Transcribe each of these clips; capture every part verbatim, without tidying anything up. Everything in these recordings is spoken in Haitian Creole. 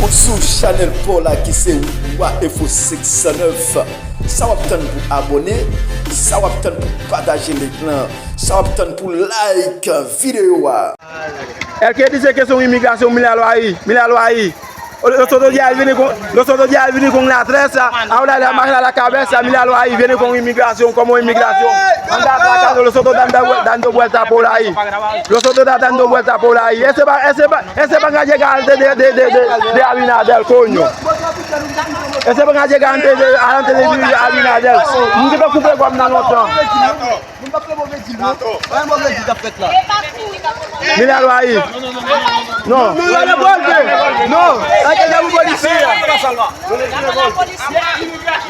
Ou sou chanèl pa w la ki se Wa Enfo senk san nèf. Sa w ap tann pou abòne? Sa w ap tann pou pataje link lan? Sa w ap tann pou like videyo a? Èske di se kesyon imigrasyon, mila lwa yi, mila lwa yi. Los otro dia él viene con, los otro dia él viene con la treza, ahora la más la cabeza, mila lwa yi, viene con inmigración, como inmigración. Anda atracado, los otros dando, dando vuelta por ahí. Los otros da- dando vuelta por ahí. Ese va, ese va, ese van a llegar antes de, de, de, de, de Abinader, coño. Ese van a llegar antes de, antes de Abinader. Moun ki pa koupe gòm nan lontan. Moun pa fè move dil non. Pa move dil k ap fèt la. Mila lwa yi. Non. Non, non, non, non, non. Sa ke la pou polisye a.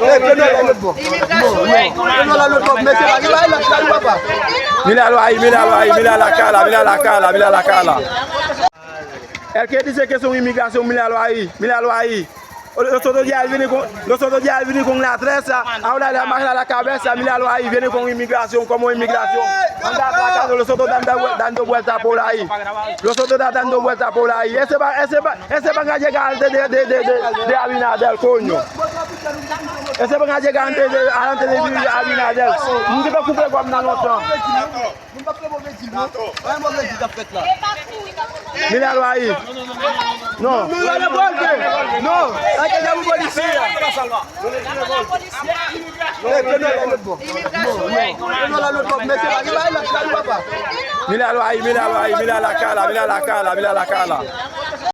Eh, pran nan lòt bò. Non, non. Pran nan lòt bò. Mesye pa gen bagay la, la, papa. Mila lwa yi, mila lwa yi, mila la kala, mila la kala, mila la kala. Èske di se kesyon imigrasyon, mila lwa yi, mila lwa yi. Los otro dia él viene con, los otro dia él viene con la treza, ahora la más la cabeza, mila lwa yi, viene con inmigración, como inmigración. Anda atracado, los otros dando, dando vuelta por ahí. Los otros da- dando vuelta por ahí. Ese va, ese va, ese van a llegar antes de, de, de, de, de Abinader, coño. Ese van a llegar antes de, antes de Abinader. Moun ki pa koupe gòm nan lontan. Moun pa fè move dil non. Pa move dil k ap fèt la. Mila lwa yi. Non. Non, non, non, non. Non. Sa ke la pou polisye a. Eh, pran nan lòt bò. Non, non. Pran nan lòt bò. Mesye pa gen bagay la, la, papa. Mila lwa yi, mila lwa yi, mila la kala, mila la kala, mila la kala.